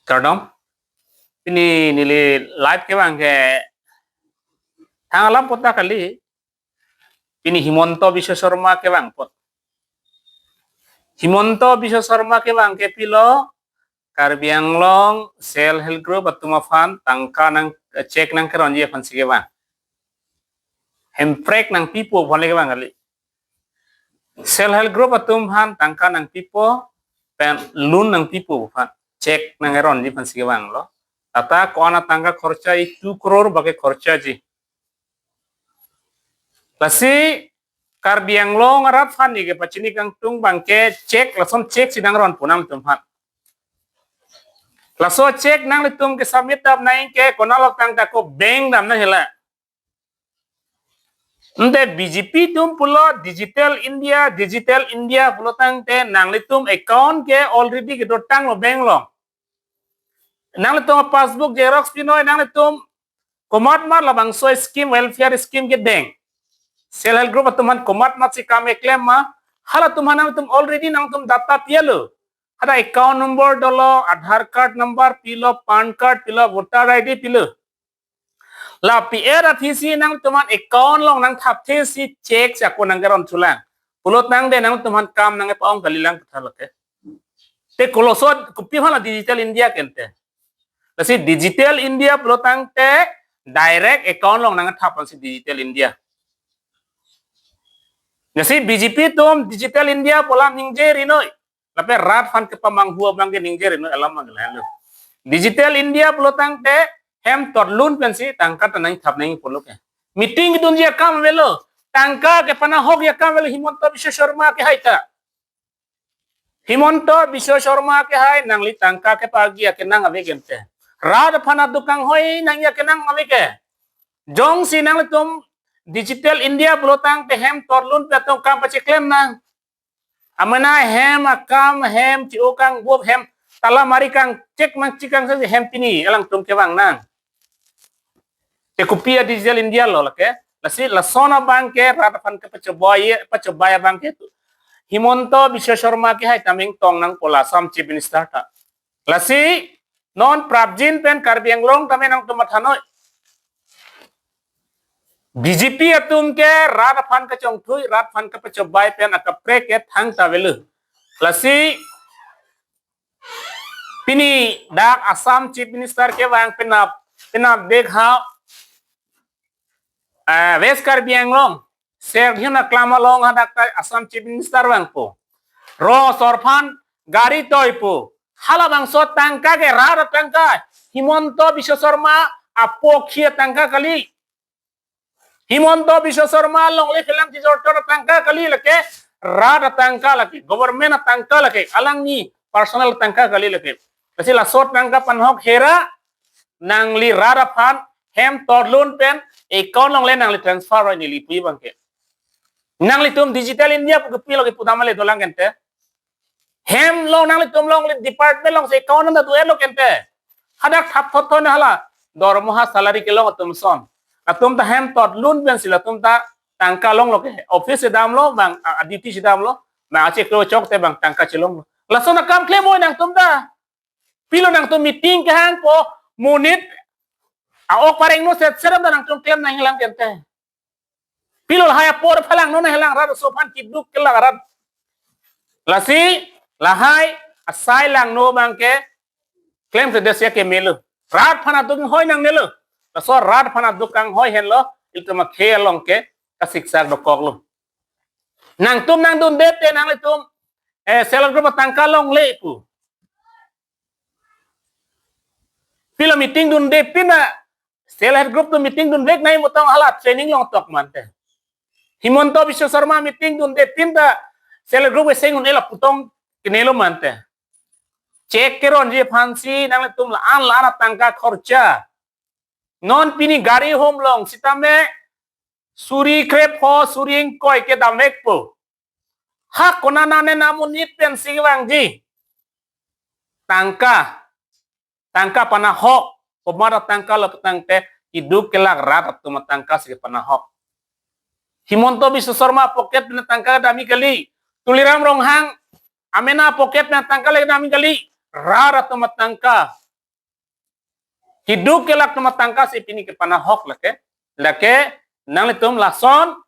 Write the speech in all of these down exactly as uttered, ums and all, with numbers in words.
Kardom. Pini neli live kevang ke thang alam apot ta kali. Pini Himanta Biswa Sarma kevang apot. Himanta Biswa Sarma kevang ke pilo, Karbi Anglong Self Help Group atum aphan tangka nang, eh, cheque nangkeronji aphansi kevang. Hemprek nangpipo aphan le kevang kali. Self Help Group atum aphan tangka nangpipo, pen loan nangpipo aphan cheque nangkeronji aphansi kevanglo. Tata ko-an atangka khorcha, e two crore abangke khorchaji. Lasi Karbi Anglong arat aphan ne kepachini kangtung abangke cheque, lason cheque si nangronpo nangtum aphan. Laso cheque nanglitum ke submit dam nang ke konatlo tangka ko bank dam nang hela. Ante B J P atum pulo Digital India, Digital India pulo tangte nanglitum account ke already kedotanglo bank along. Nanglitum passbook xerox pinoi, nanglitum komatmat labangso scheme, welfare scheme kedeng. Self Help Group atum aphan komatmatsi kam keklem ma, halatum aphan nangtum already nangtum data pilo. Hadak account number dolo, Aadhaar card number pilo, PAN card pilo, voter I D pilo. La P R athisi nangtum aphan account along nangthapthesi cheque si ako nangkeron chulang. Pulo tangte nangtum aphan kam nangkepa-ong kalilang puthot lake. Te koloso kopi aphan la Digital India ke ante. Lasi Digital India pulo tangte direct account along nangthap aphansi Digital India. Lasi B J P atum Digital India pu alam ningje rinoi. Lapen rat aphan kepamanghu abangke ningje rinoi alam abang lahenlo. Digital India pulo tangte hem totlun pensi tangka ta nangthap nang pulo ke. Meeting kedunji akam avelo. Tangka kepanahokji akam avelo Himanta Biswa Sarma kehai ta. Himanta Biswa Sarma kehai nangli tangka kepagi akenang ave ke ante. Rat aphan aduk kanghoi nangji akenang ave ke. Jongsi nanglitum Digital India pulo tangte hem totlun pen atum kam pacheklem nang. Amena hem akam, hem chi-o kangbup, hem tala mari kangchek nangchek kangchek hem pini alangtum kevang nang. Te kopi a Digital India lo lake. Lasi lason abangke rat aphan kepachobai, pachobai abangke tu. Himanta Biswa Sarma kehai ta meng tong nangpo la Assam Chief Minister ta. Lasi non prapjin pen Karbi Anglong tame nangtum mathanoi. B J P atum ke rat aphan kachongthui, rat aphan kapachobai pen akaprek ke thangta avelo. Lasi pini dak Assam Chief Minister kevang penap, penap dek ha, eh, West Karbi Anglong Serhiun aklam along hadak ta Assam Chief Minister vangpo. Ro asor aphan gari toipo. Halabangso tangka ke rat atangka. Himanta Biswa Sarma apokhi atangka kali. Himanta Biswa Sarma longle phelang chijortor atangka kali lake. Rat atangka lake. Government atangka lake. Alangli personal atangka kali lake. Lasi laso tangka panahok hera nangli rat aphan hem totlun pen account along le nangli transfer oi neli pu abangke. Nanglitum Digital India pu kopilo ke pudam ale dolang ke ante. Hem along nanglitum along le department alongsi account nangta do-etlo ke ante. Hadak thap thot thon hala. Dormoha salary kelong atum ason. Latum ta hem totlun pensi latum ta tangka longlo ke. Office si damlo bang, a, duty si damlo. Bang achiklo chokte bang tangka chelonglo. Lason akam klem oi nangtum ta. Pilo nangtum meeting kehang ko monit a-ok pareng no set serem ta nangtum klem nanglang ke ante. Pilo lahai apor phalang no nanglang rat aso aphan keduk kelak rat. Lasi lahai asai langno abangke klemkledet si kemelo. Rat aphan aduk kanghoi nangnelo. Laso rat aphan aduk kanghoi henlo ilitum akhei along ke kasiksak dokoklo. Nangtum nangdunde te nanglitum, eh, Self Help Group atangka longle pu. Pilo meeting dunde pin a Self Help Group atum meeting dunvek nai mutong hala training along tok ma ante. Himanta Biswa Sarma meeting dunde pin ta Self Help Group eseng un-elo putong kenelo ma ante. Cheque keronji aphansi nanglitum la-an la-an atangka khorcha. Non pini gari hom long sitame suri krepho suri ingkoi kedamvekpo. Ha konat nane namunit pensi vangji. Tangka. Tangka panahok. Komat atangka lo tangte keduk kelak rat atum atangka si panahok. Himanta Biswa Sarma pocket pen tangka dam-i kali. Tuliram Ronghang amena pocket pen tangka le dam-i kali. Rat atum atangka. Keduk kelak atum atangka si pini kepanahok lake. Lake nanglitum lason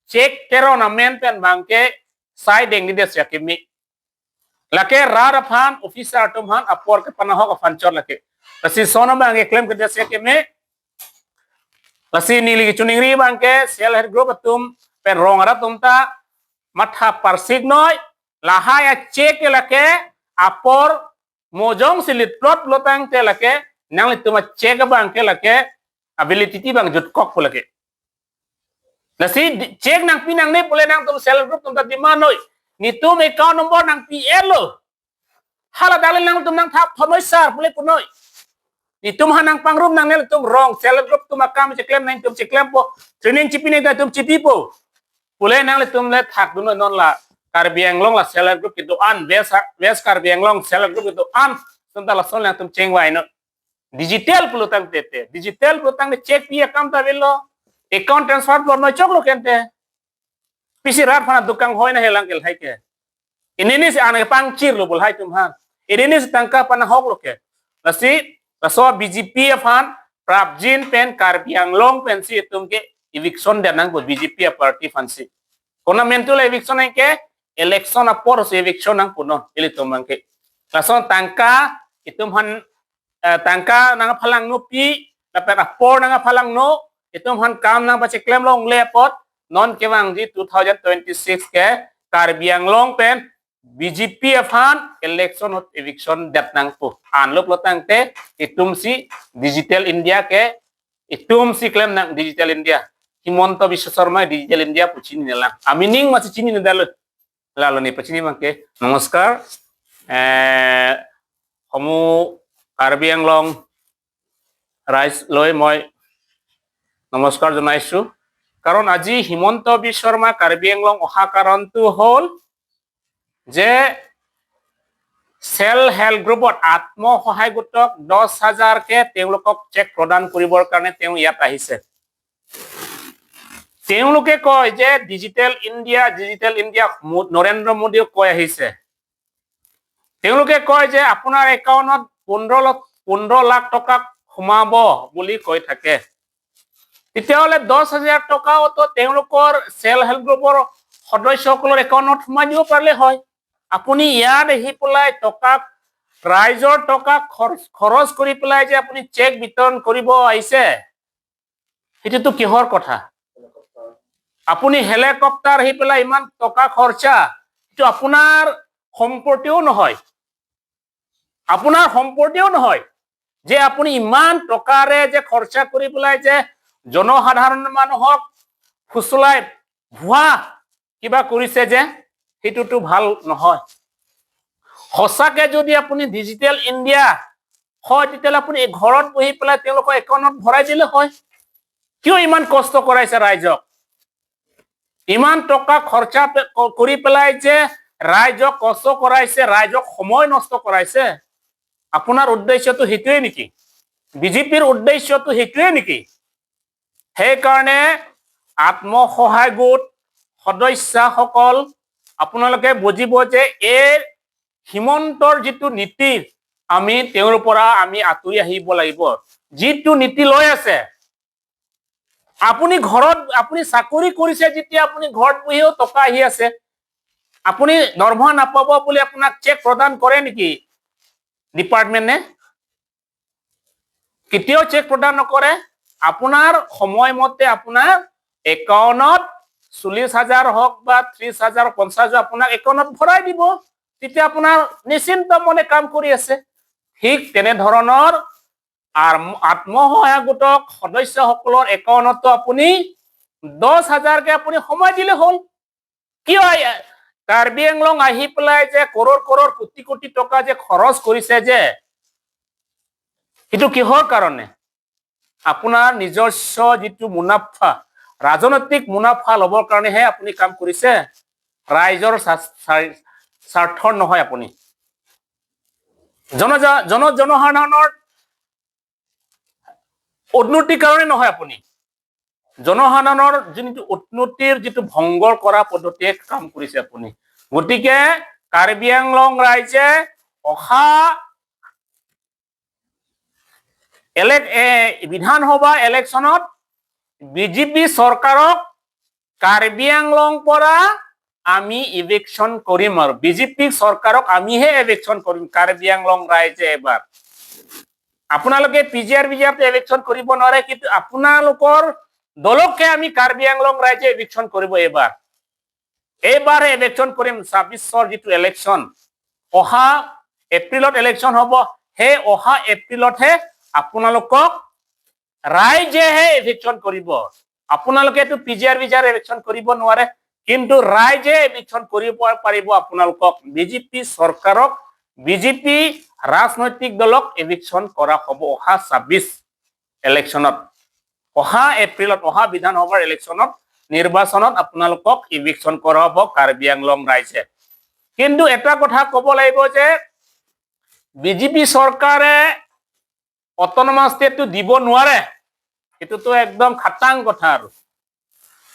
check teron amen pen abangke sai dengni det si akimi. Lake rat aphan, officer atum aphan apor kepanahok aphan chot lake. Lasi lason abangke klemkledet si akimi. Lasi neli kachiningri abangke self help group atum pen rong arat atum ta matha parsik noi, lahai a check ke lake apor mojong si litplot lo tangte lake nanglitum a check abangke lake validity abang jutkok pu lake. Lasi di-, check nangpi nangne pule nangtum self help group atum ta demand noi. Netum account number nangpi-et lo. Hala dalil nangtum nangthap thonoi sar pule punoi. Netum ha nangpangrum nangne, netum rong self help group atum akam cheklem nangtum cheklempo. Training chipi nangtum chipipo. Pule nanglitum le thakdun noi, non la Karbi Anglong la self help group kedo-an, West, West Karbi Anglong self help group kedo-an. Atum ta lason nangtum chengvai noi. Digital pulo tangte te. Digital pulo tangte check pi akam ta avelo. Account transfer pulo noi choklo kente. Pisi rat aphan aduk kanghoi na helang ke lahai ke. Inini si an kepangchir lo pu lahai atum aphan. Inini si tangka panahok lo ke. Lasi, laso B J P aphan, prapjin pen Karbi Anglong pensi itum ke eviction det nangpo B J P a party aphansi. Konat mentu la eviction ke, election apor si eviction nangpo non, ilitum abangke. Lason tangka, itum aphan eh, tangka nangphalangno pi, lapen apor nangphalangno, itum aphan kam nangpacheklem longle apot, non kevangji two thousand twenty-six ke Karbi Anglong pen B J P aphan election ahut eviction det nangpo. Anlo pulo tangte, itum si Digital India ke, itum si klem nang Digital India. Himanta Biswa Sarma Digital India pu chininelang. Amining masi chinine detlo. Lalo ne pachini abangke. নমস্কাৰ। এ, সমূহ কাৰ্বি আংলং ৰাইজলৈ মই নমস্কাৰ জনাইছো। কাৰণ আজি হিমন্ত বিশ্ব শৰ্মা কাৰ্বি আংলং অহা কাৰণটো হ'ল যে চেল্ফ হেল্প গ্ৰুপত, আত্মসহায়ক গোটক দহ হাজাৰকে তেওঁলোকক চেক প্ৰদান কৰিবৰ কাৰণে তেওঁ ইয়াত আহিছে। তেওঁলোকে কয় যে ডিজিটেল ইণ্ডিয়া, ডিজিটেল ইণ্ডিয়া মো-, নৰেন্দ্ৰ মোদীয়ে কৈ আহিছে। তেওঁলোকে কয় যে আপোনাৰ একাউণ্টত পোন্ধৰ লাখ, পোন্ধৰ লাখ টকা সোমাব বুলি কৈ থাকে। তেতিয়াহ'লে দহ হাজাৰ টকাও তো তেওঁলোকৰ চেল্ফ হেল্প গ্ৰুপৰ সদস্যসকলৰ একাউণ্টত সোমাই দিব পাৰিলে হয়। আপুনি ইয়াত আহি পেলাই টকা, ৰাইজৰ টকা খৰচ, খৰচ কৰি পেলাই যে আপুনি চেক বিতৰণ কৰিব আহিছে, সেইটোতো কিহৰ কথা? আপুনি হেলিকপ্টাৰ আহি পেলাই ইমান টকা খৰচা, এইটো আপোনাৰ সম্পত্তিও নহয়, আপোনাৰ সম্পত্তিও নহয় যে আপুনি ইমান টকাৰে যে খৰচা কৰি পেলাই যে জনসাধাৰণ মানুহক ফুচলাই ভুৱা কিবা কৰিছে যে, সেইটোতো ভাল নহয়। সঁচাকে যদি আপুনি ডিজিটেল ইণ্ডিয়া হয়, তেতিয়াহ'লে আপুনি এই ঘৰত বহি পেলাই তেওঁলোকৰ একাউণ্টত ভৰাই দিলে হয়। কিয় ইমান কষ্ট কৰাইছে ৰাইজক? ইমান টকা খৰচা পে-, ক-, কৰি পেলাই যে ৰাইজক কষ্ট কৰাইছে, ৰাইজক সময় নষ্ট কৰাইছে, আপোনাৰ উদ্দেশ্যটো সেইটোৱে নেকি? বিজেপিৰ উদ্দেশ্যটো সেইটোৱে নেকি? সেইকাৰণে আত্মসহায়ক গোট সদস্যসকল, আপোনালোকে বুজিব যে এই হিমন্তৰ যিটো নীতি, আমি তেওঁৰ পৰা আমি আঁতৰি আহিব লাগিব। যিটো নীতি লৈ আছে, আপুনি ঘৰত, আপুনি চাকৰি কৰিছে যেতিয়া আপুনি ঘৰত বহিও টকা আহি আছে, আপুনি দৰমহা নাপাব বুলি আপোনাক চেক প্ৰদান কৰে নেকি ডিপাৰ্টমেণ্টে? কেতিয়াও চেক প্ৰদান নকৰে। আপোনাৰ সময়মতে আপোনাৰ একাউণ্টত চল্লিছ হাজাৰ হওক বা ত্ৰিছ হাজাৰ, পঞ্চাছ হাজাৰ আপোনাক একাউণ্টত ভৰাই দিব, তেতিয়া আপোনাৰ নিশ্চিন্ত মনে কাম কৰি আছে। ঠিক তেনেধৰণৰ আৰ-, আত্মসহায়ক গোটক সদস্যসকলৰ একাউণ্টতো আপুনি দহ হাজাৰকে আপুনি সোমাই দিলে হ'ল। কিয় এই কাৰ্বি আংলং আহি পেলাই যে কৰোৰ কৰোৰ কোটি কোটি টকা যে খৰচ কৰিছে যে, সেইটো কিহৰ কাৰণে? আপোনাৰ নিজস্ব যিটো মুনাফা, ৰাজনৈতিক মুনাফা ল'বৰ কাৰণেহে আপুনি কাম কৰিছে, ৰাইজৰ স্বা-, স্বা-, স্বাৰ্থৰ নহয় আপুনি। জন-, জন-, জনসাধাৰণৰ উন্নতিৰ কাৰণে নহয় আপুনি, জনসাধাৰণৰ যিটো উন্নতিৰ যিটো ভংগৰ কৰা পদ্ধতিয়ে কাম কৰিছে আপুনি। গতিকে কাৰ্বি আংলং ৰাইজে অহা ইলেক এ বিধানসভা ইলেকশ্যনত বিজেপি চৰকাৰক কাৰ্বি আংলং পৰা আমি ইভিকশ্যন কৰিম আৰু বিজেপি চৰকাৰক আমিহে ইভিকশ্যন কৰিম কাৰ্বি আংলং ৰাইজে এবাৰ। আপোনালোকে পি জি আৰ বি জি আৰ ইভিকশ্যন কৰিব নোৱাৰে, কিন্তু আপোনালোকৰ দলকহে আমি কাৰ্বি আংলং ৰাইজে ইভিকশ্যন কৰিব এইবাৰ। এইবাৰ ইভিকশ্যন কৰিম। ছাব্বিছৰ যিটো ইলেকশ্যন, অহা এপ্ৰিলত ইলেকশ্যন হ'ব, সেই অহা এপ্ৰিলতহে আপোনালোকক ৰাইজেহে ইভিকশ্যন কৰিব। আপোনালোকেতো পি জি আৰ বি জি আৰ ইভিকশ্যন কৰিব নোৱাৰে, কিন্তু ৰাইজে ইভিকশ্যন কৰিব পাৰিব আপোনালোকক। বিজেপি চৰকাৰক, বিজেপি ৰাজনৈতিক দলক ইভিকশ্যন কৰা হ'ব অহা ছাব্বিছ ইলেকশ্যনত। অহা এপ্ৰিলত, অহা বিধানসভাৰ ইলেকশ্যনত, নিৰ্বাচনত আপোনালোকক ইভিকশ্যন কৰা হ'ব কাৰ্বি আংলং ৰাইজে। কিন্তু এটা কথা ক'ব লাগিব যে বিজেপি চৰকাৰে অট'নমাছ ষ্টেটটো দিব নোৱাৰে, এইটোতো একদম খাটাং কথা আৰু।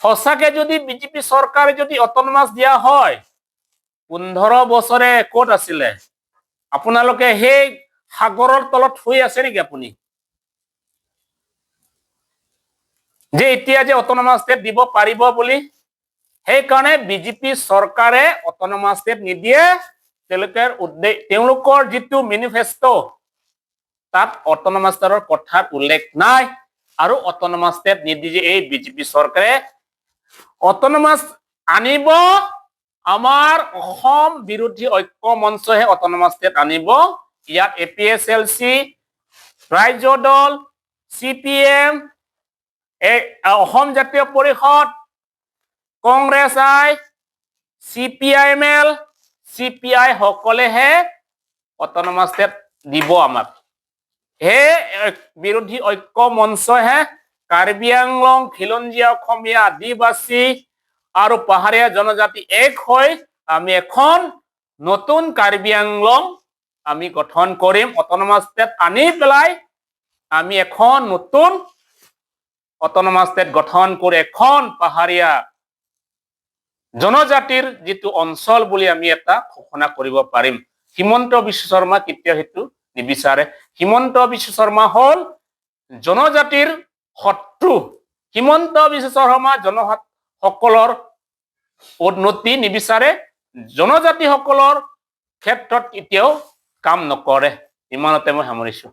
সঁচাকে যদি বিজেপি চৰকাৰে যদি অট'নমাছ দিয়া হয়, পোন্ধৰ বছৰে ক'ত আছিলে? আপোনালোকে সেই সাগৰৰ তলত শুই আছে নেকি আপুনি, যে এতিয়া যে অট'নমাছ ষ্টেট দিব পাৰিব বুলি? সেইকাৰণে বিজেপি চৰকাৰে অট'নমাছ ষ্টেট নিদিয়ে। তেওঁলোকৰ উদ্দে-, তেওঁলোকৰ যিটো মেনিফেষ্টো, তাত অট'নমাছ ষ্টেটৰ কথাৰ উল্লেখ নাই। আৰু অট'নমাছ ষ্টেট নিদিয়ে এই বিজেপি চৰকাৰে। অট'নমাছ আনিব আমাৰ অসম বিৰোধী ঐক্য মঞ্চইহে অট'নমাছ ষ্টেট আনিব। ইয়াত এ পি এইচ এল চি, ৰাইজৰ দল, C P M, A, Asom Jatiya Parishad, Congress I, C P I M L, C P I সকলেহে অট'নমাছ ষ্টেট দিব আমাক। সেই, এ, বিৰোধী ঐক্য মঞ্চইহে কাৰ্বি আংলং, খিলঞ্জীয়া অসমীয়া, আদিবাসী আৰু পাহাৰীয়া জনজাতি এক হৈ আমি এখন নতুন কাৰ্বি আংলং আমি গঠন কৰিম। অট'নমাছ ষ্টেট আনি পেলাই আমি এখন নতুন অট'নমাছ ষ্টেট গঠন কৰি এখন পাহাৰীয়া জনজাতিৰ যিটো অঞ্চল বুলি আমি এটা ঘোষণা কৰিব পাৰিম। হিমন্ত বিশ্ব শৰ্মা কেতিয়াও সেইটো নিবিচাৰে। হিমন্ত বিশ্ব শৰ্মা হ'ল জনজাতিৰ শত্ৰু। হিমন্ত বিশ্ব শৰ্মা জনসাত-, সকলৰ উন্নতি নিবিচাৰে, জনজাতিসকলৰ ক্ষেত্ৰত কেতিয়াও কাম নকৰে। ইমানতে মই সামৰিছো।